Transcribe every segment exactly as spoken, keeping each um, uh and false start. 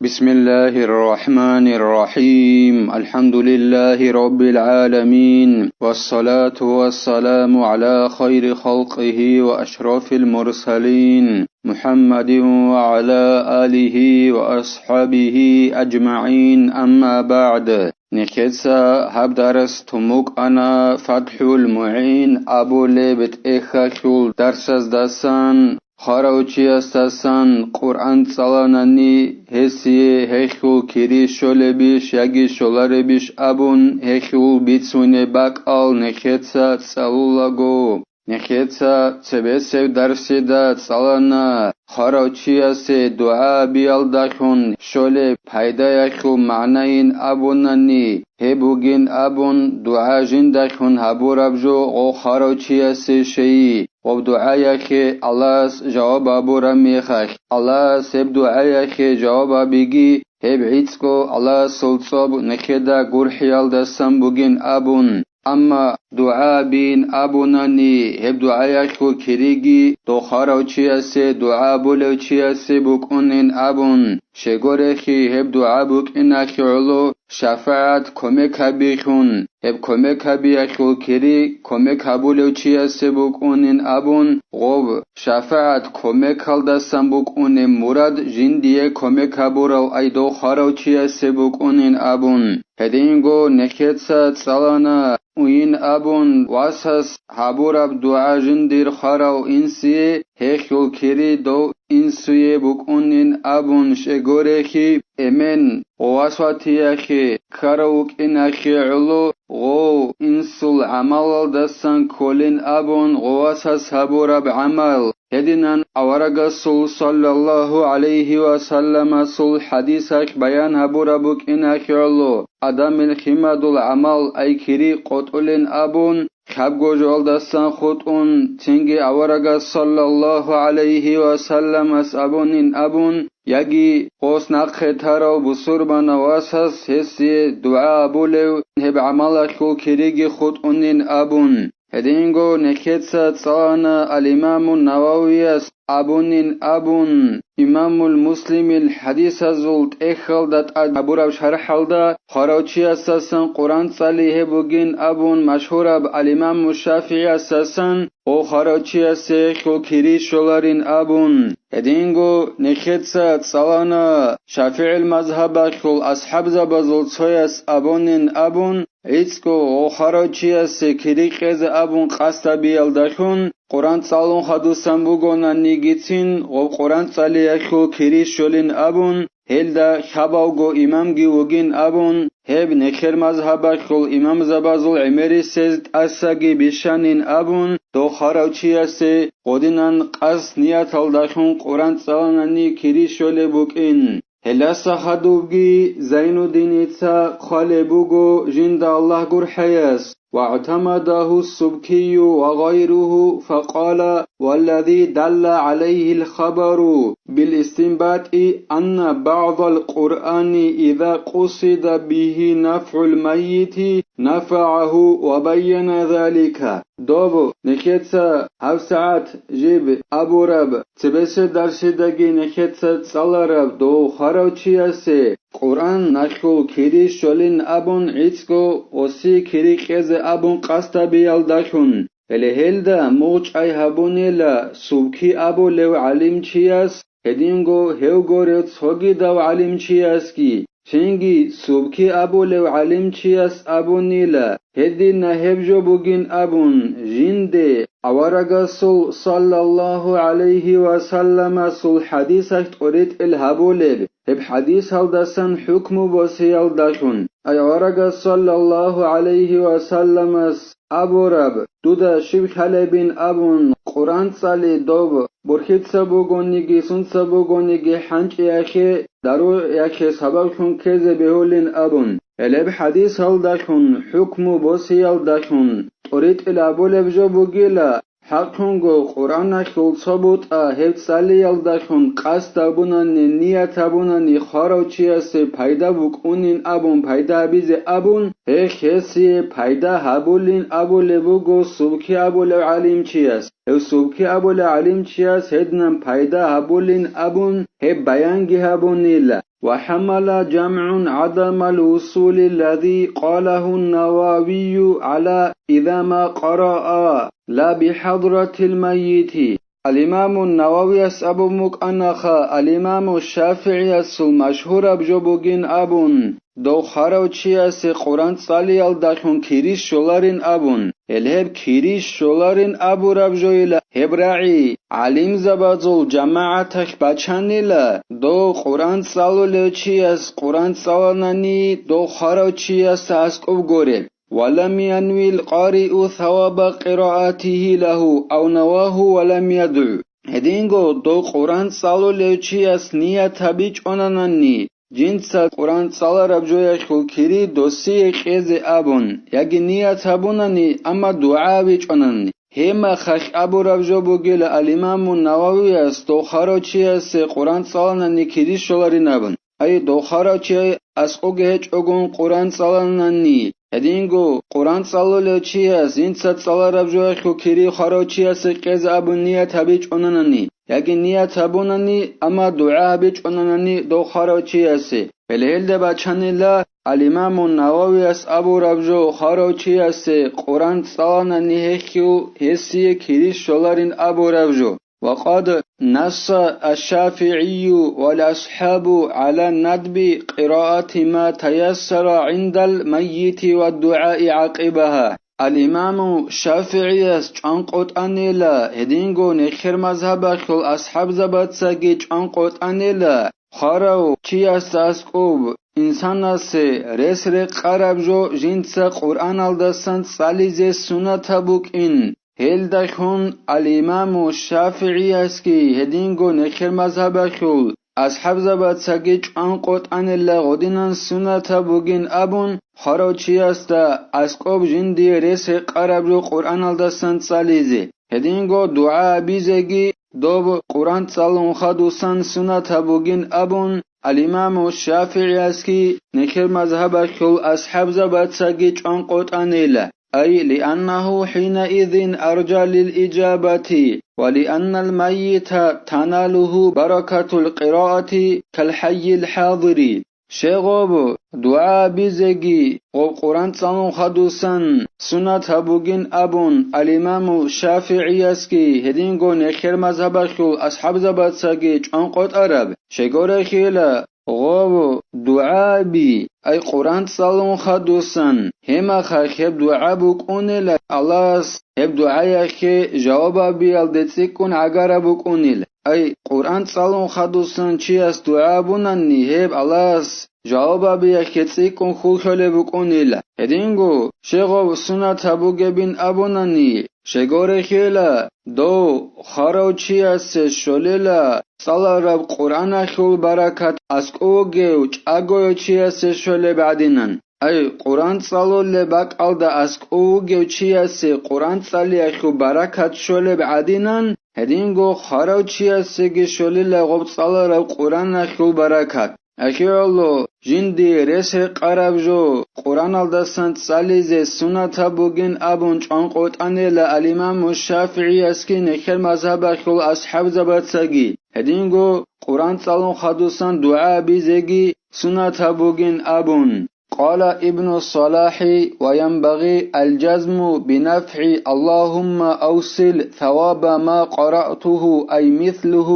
بسم الله الرحمن الرحيم. الحمد لله رب العالمين. والصلاة والسلام على خير خلقه وأشرف المرسلين محمد وعلى آله وأصحابه أجمعين. أما بعد. Нехеца гьаб дарс тумукъана ФатхӀул МугӀин абулеб тӀехьалъул дарсаздасан. Хварав чиясдасан Къуръан цӀаланани, гьесие гьелъул кири щолебищ яги щоларебищ абун, гьелъул бицунеб бакӀал нехеца цӀалулаго. Нехеца цебесеб дарсида цӀалана, хварав чиясе дугӀа биялдалъун щолеб пайдаялъул магӀнайин абунани, гьеб бугин абун, дугӀа жиндалъун гьабураб жо гъо хварав чиясе щейи. Гъоб дугӀаялъе Аллагьас жаваб гьабураб мехалъ, Аллагьас гьеб дугӀаялъе жаваб гьабиги, гьеб гӀицӀго Аллагьасул цӀоб нехеда гурхӀиялдасан бугин абун. Амма дугӀа бин абунани, гьеб дугӀаялъул кириги дов хварав чиясе, дугӀа абулев чиясе букӀунин абун, щегорехи гьеб дугӀа букӀиналъе гӀоло шафагӀат кумек гьабихьун, гьеб кумек гьабиялъул кири кумек гьабулев чиясе букӀунин абун, гъоб шафагӀат кумекалдасан букӀунеб мурад жиндие кумек гьабурав ай дов хварав чиясе букӀунин абун. Гьединго нехеца цӀалана уин абун, васас гьабураб дугӀа жиндир хварав инсие, гьелъул кири дов инсуе букӀунин абун, щегорехи, эмен ва васватиялъе ккарав вукӀиналъе гӀоло, гъов инсул гӀамалалдасан кколин абун, гъов васас гьабураб гӀамал. Гьединан аварагасул саллаллагьу гӀалайгьи ва салламасул хӀадисалъ баян гьабураб букӀиналъе гӀоло, адамил химадул гӀамал ай кири къотӀулин абун, лъабго жоялдасан хутӀун, цинги аварагас саллаллагьу гӀалайгьи ва салламас абунин абун, яги гъос нахъе тарав бусурбанав васас гьесие дугӀа абулев гьеб гӀамалалъул кириги хутӀунин абун. Гьединго нехеца цӀалана ал-Имаму Нававияс абунин абун, Имамул Муслимил хӀадисазул тӀехьалда тӀад гьабураб шархӀалда, хварав чиясдасан Къуръан цӀали гьеб бугин абун машгьураб ал-Имаму ШафигӀиясдасан, гъов хварав чиясе гьелъул кири щоларин абун. Гьединго нехеца цӀалана ШафигӀил мазгьабалъул асхӀабзабазул цояс абунин абун, гӀицӀго гъов хварав чиясе кири кьезе абун къасд гьабиялдалъун, Къуръан цӀалун хадусан бугонаниги цин гъоб Къуръан цӀалиялъул кири щолин абун, гьелда лъабавго имамги вугин абун, гьеб нехер мазгьабалъул имамзабазул гӀемерисез тӀасаги бищанин абун, дов хварав чиясе гъодинан къасд нияталдалъун Къуръан цӀаланани кири щолеб букӀин. Гьелдаса хадубги Зайнуддиница хъвалеб буго жинда Аллагь гурхӀаяс: واعتمده السبكي وغيره فقال: والذي دل عليه الخبر بالاستنباط أن بعض القرآن إذا قصد به نفع الميت نفعه وبين ذلك. Доб нехеца гьабсагӀат жиб абураб, цебесеб дарсидаги нехеца цӀалараб дов хварав чиясе Къуръан налъул кири щолин абун гӀицӀго оси кири кьезе абун къасд гьабиялдалъун. Гьеле гьелда мугъчӀай гьабунила Субки абулев гӀалимчияс, гьединго гьев гурев цогидав гӀалимчиясги, цинги Субки абулев гӀалимчияс абунила, гьедина гьеб жо бугин абун, жинде аварагасул саллаллагьу гӀалайгьи ва салламасул хӀадисалъ тӀоритӀел гьабулеб, гьеб хӀадисалдасан хӀукму босиялдалъун. Аварагас саллаллагьу гӀалайгьи ва салламас абураб: «Дуда щиб лъалебин?» абун, Къуръан цӀали доб борхьица бугониги, сунца бугониги хӀанчӀиялъе, даруялъе сабаблъун ккезе бегьулин абун. Гьелеб хӀадисалдалъун, хӀукму босиялдалъун, тӀоритӀел абулеб жо бугила, хӀакълъунго Къуръаналъул цо бутӀа гьеб цӀалиялдалъун къасд гьабунани, ният гьабунани, хварав чиясе пайда букӀунин абун пайда гьабизе абун, гьелъ гьесие пайда гьабулин абулеб буго Субки абулев гӀалимчияс. Гьев Субки абулев гӀалимчияс гьединан пайда гьабулин абун, гьеб баянги гьабунила. وحمل جمع عدم الوصول الذي قاله النووي على إذا ما قرأ لا بحضرة الميت. Ал-Имаму Нававияс абун букӀанаха, Ал-Имаму ШафигӀиясул машгьураб жо бугин абун, дов хварав чиясе Къуръан цӀалиялдалъун кири щоларин абун. Гьел гьеб кири щоларин абураб жойила гьеб рагӀи гӀалимзабазул жамагӀаталъ бачанила, дов Къуръан цӀалулев чияс Къуръан цӀаланани, дов хварав чиясда аскӀоб гореб. ولم ينو القارئ ثواب قراءته له أو نواه ولم يدع. Гьединго дов Къуръан цӀалулев чияс ният гьабичӀонанани, жинца Къуръан цӀалараб жояхъул кири досие кьезе абун, яги ният гьабунани, амма дугӀа гьабичӀонани, гьемахалъ абураб жо бугила Ал-Имаму Нававияс дов хварав чиясе Къуръан цӀаланани кири щоларин абун. Ай, дов хварав чи аскӀоги гьечӀогун Къуръан цӀаланани, гьединго Къуръан цӀалулев чияс жинца цӀалараб жояхъул кири хварав чиясе кьезе абун ният гьабичӀонанани, яги ният гьабунани, амма дугӀа гьабичӀонанани дов хварав чиясе. Гьеле гьелда бачанила Ал-Имаму Нававияс абураб жо хварав чиясе Къуръан цӀаланани гьехъив гьесие кири щоларин абураб жо. وقد نص الشافعي والأصحاب على ندب قراءة ما تيسر عند الميت والدعاء عقبها. Ал-Имаму ШафигӀияс чӀванкъотӀанила, гьединго нехер мазгьабалъул асхӀабзабацаги чӀванкъотӀанила, хварав чиясда аскӀоб инсанасе рес рекъараб жо жинца Къуръаналдасан цӀализе суннатаб букӀин. Гьелдалъун ал-Имаму ШафигӀиясги гьединго нехер мазгьабалъул асхӀабзабацаги чӀванкъотӀанила гъодинан суннатаб бугин абун, хварав чиясда аскӀоб жиндие рес гьекъараб жо Къуръаналдасан цӀализе, гьединго дугӀа абизеги доб Къуръан цӀалун хадусан суннатаб бугин абун, ал-Имаму ШафигӀиясги нехер мазгьабалъул асхӀабзабацаги чӀванкъотӀанила. أي لأنه حينئذ أرجى للإجابة، ولأن الميت تناله بركة القراءة كالحي الحاضر. Щегъоб дугӀа абизеги гъоб Къуръан цӀалун хадусан суннатаб бугин абун, ал-Имаму ШафигӀиясги гьединго нехер мазгьабалъул асхӀабзабацаги чӀванкъотӀараб, щегорехила, гъов дугӀа аби, ай Къуръан цӀалун хадусан, гьемахалъ гьеб дугӀа букӀунила, Аллагьас гьеб дугӀаяхъе жаваб абиялде цӀикӀкӀун гӀагараб букӀунила. Ай Къуръан цӀалун хадусан чияс дугӀа абунани, гьеб Аллагьас жаваб абиялъе цӀикӀкӀун хьул лъолеб букӀунила. Гьединго, щегъов суннатаб бугебин абунани, щегорехила, дов хварав чиясе щолела цӀалараб Къуръаналъул баракат аскӀов вугев чӀагояв чиясе щолеб гӀадинан. Ай, Къуръан цӀалулеб бакӀалда аскӀов вугев чиясе Къуръан цӀалиялъул баракат щолеб гӀадинан, гьединго хварав чиясеги щолила гъоб цӀалараб Къуръаналъул баракат. АхӀи гӀоло, жиндие рес гьекъараб жо, Къуръаналдасан цӀализе суннатаб бугин абун чӀванкъотӀанила ал-Имаму ШафигӀиясги нехер мазгьабалъул асхӀабзабацаги, гьединго Къуръан цӀалун хадусан дугӀа абизеги суннатаб бугин абун. قال ابن الصلاح: وينبغي الجزم بنفع اللهم أوصل ثواب ما قرأته أي مثله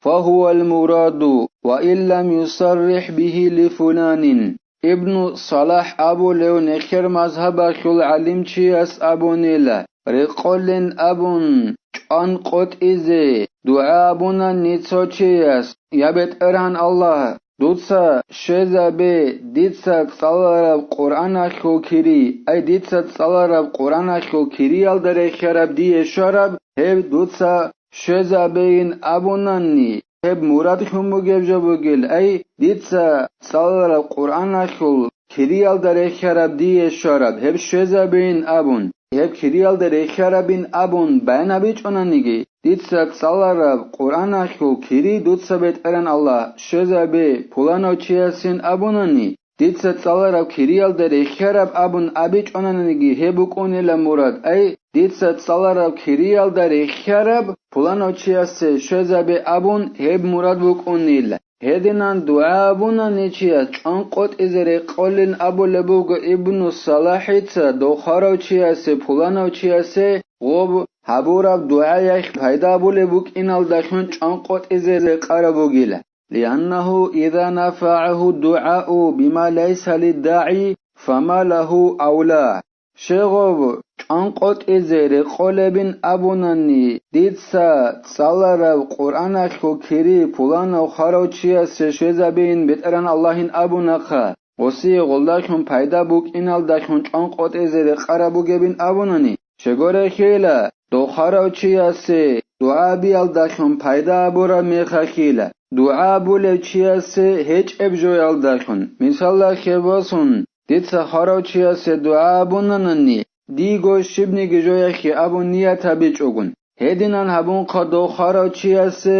فهو المراد، وإن لم يصرح به لفلان. Ибну Салахь абулев нехер мазгьабалъул гӀалимчияс абунила, рекъолин абун, чӀванкъотӀизе дугӀа абунани цо чияс: «Я БетӀергьан Аллагь, дуца щвезабе дица цӀалараб Къуръаналъул кири, ай, дица цӀалараб Къуръаналъул кириялда рехияраб дие щвараб, гьеб дуца щвезабейин», абунани, гьеб мурадлъун бугеб жо бугел, ай, дица цӀалараб Къуръаналъул кириялда рехияраб дие щвараб, гьеб щвезабейин абун, гьеб кириялда рехиярабин абун баян гьабичӀонаниги, дица цӀалараб Къуръаналъул кири дуца, БетӀергьан Аллагь, щвезабе пуланав чиясин абунани, дица цӀалараб кириялда рехьараб абун абичӀонаниги, гьеб букӀунила мурад. Ай, дица цӀалараб кириялда рехьараб пуланав чиясе щвезабе абун гьеб мурад букӀунила. Гьединан дугӀа абунани чияс чӀванкъотӀизе рекъолин абулеб буго Ибну Салахица, дохарав чиясе, пуланав чиясе гъоб гьабураб дугӀаялъ пайда абулеб букӀиналдалъун чӀванкъотӀизе рекъараб бугила. لأنه إذا نفعه الدعاء بما ليس للداعي فما له أولى. Щегъов чӀванкъотӀизе рекъолебин абунани, дица цӀалараб Къуръаналъул кири пуланав хварав чиясе щвезабейин БетӀеран Аллагьин абунахъа, гъосие гъолдалъун пайда букӀиналдалъун чӀванкъотӀизе рекъараб бугебин абунани, щегорехила, дохарав чиясе дугӀа биялдалъун пайда абураб мехалъила, дугӀа абулев чиясе гьечӀеб жоялдалъун, мисалалъе босун, дица хварав чиясе дугӀа абунанани, диго щибниги жояхъе абун ният гьабичӀогун, гьединан гьабунха дохарав чиясе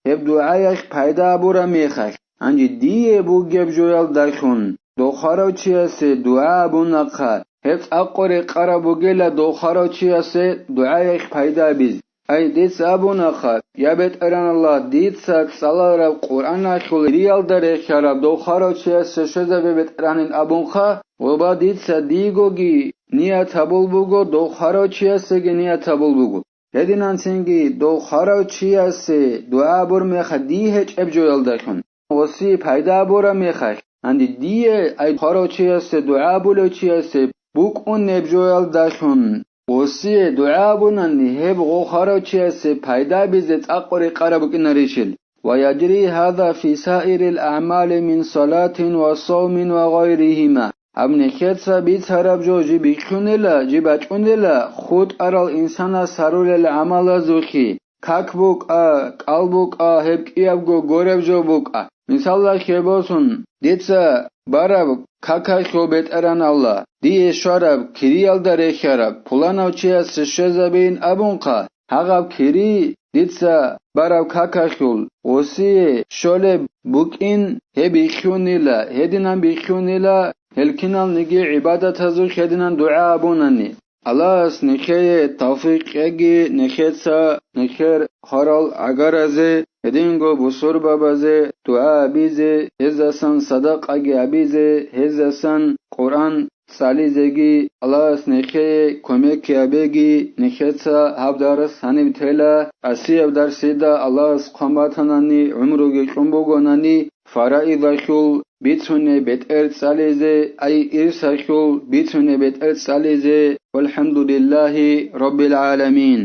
гьеб дугӀаялъ пайда абураб мехалъ, гьанже дие бугеб жоялдалъун дохарав чиясе дугӀа абунахъа, гьеб цӀакъго рекъараб бугела дохарав чиясе дугӀаялъ пайда абизе. Ай, дица абунахъа, я БетӀеран Аллагь, дица цӀалараб Къуръаналъул кириялда рехьараб дохарав чиясе щвезабе БетӀергьанин абунха, ва ба дица дигоги ният гьабул буго, дохарав чиясеги ният гьабул буго. Гьединанцинги дохарав чиясе дугӀа абур меха дие гьечӀеб жоялдалъун, гъосие пайда абураб мехалъ, гьанде дие, ай, дохарав чиясе, дугӀа абулев чиясе букӀунеб жоялдалъун, гъосие дугӀа абунани, гьеб гъохарав чиясе пайда бизе цӀакъго рекъараб букӀинарищил. ويجري هذا في سائر الأعمال من صلاة وصوم وغيرهما. Гьаб нехеца бицараб жо жиб бихьунела, жиб бачӀунела хутӀарал инсанас гьарулел гӀамалазухъе, как букӀа, кӀал букӀа, гьеб кӀиябго гореб жо букӀа. Мисалалъе босун, дица бараб какалъул БетӀеран Аллагь, дие щвараб кириялда рехьараб пуланав чиясе щвезабейин абунха, гьагъаб кири дица бараб какалъул гъосие щолеб букӀин гьеб бихьунила, гьединан бихьунила гьел киналниги гӀибадатазухъ гьединан дугӀа абунани. Аллагьас нехее тавфикъ кьеги, нехеца нехер хварал гӀагаразе, гьединго бусурбабазе дугӀа абизе, гьезасан садакъаги абизе, гьезасан Къуръан цӀализеги, Аллагьас нехее кумекги гьабеги, нехеца гьаб дарс гьаниб тела, асияб дарсида Аллагьас хъван батанани, гӀумруги кьун бугонани, фараидалъул бицунеб бетӀер цӀализе, ай, ирсалъул бицунеб бетӀер цӀализе, валхӀамдулиллагьи раббил гӀаламин.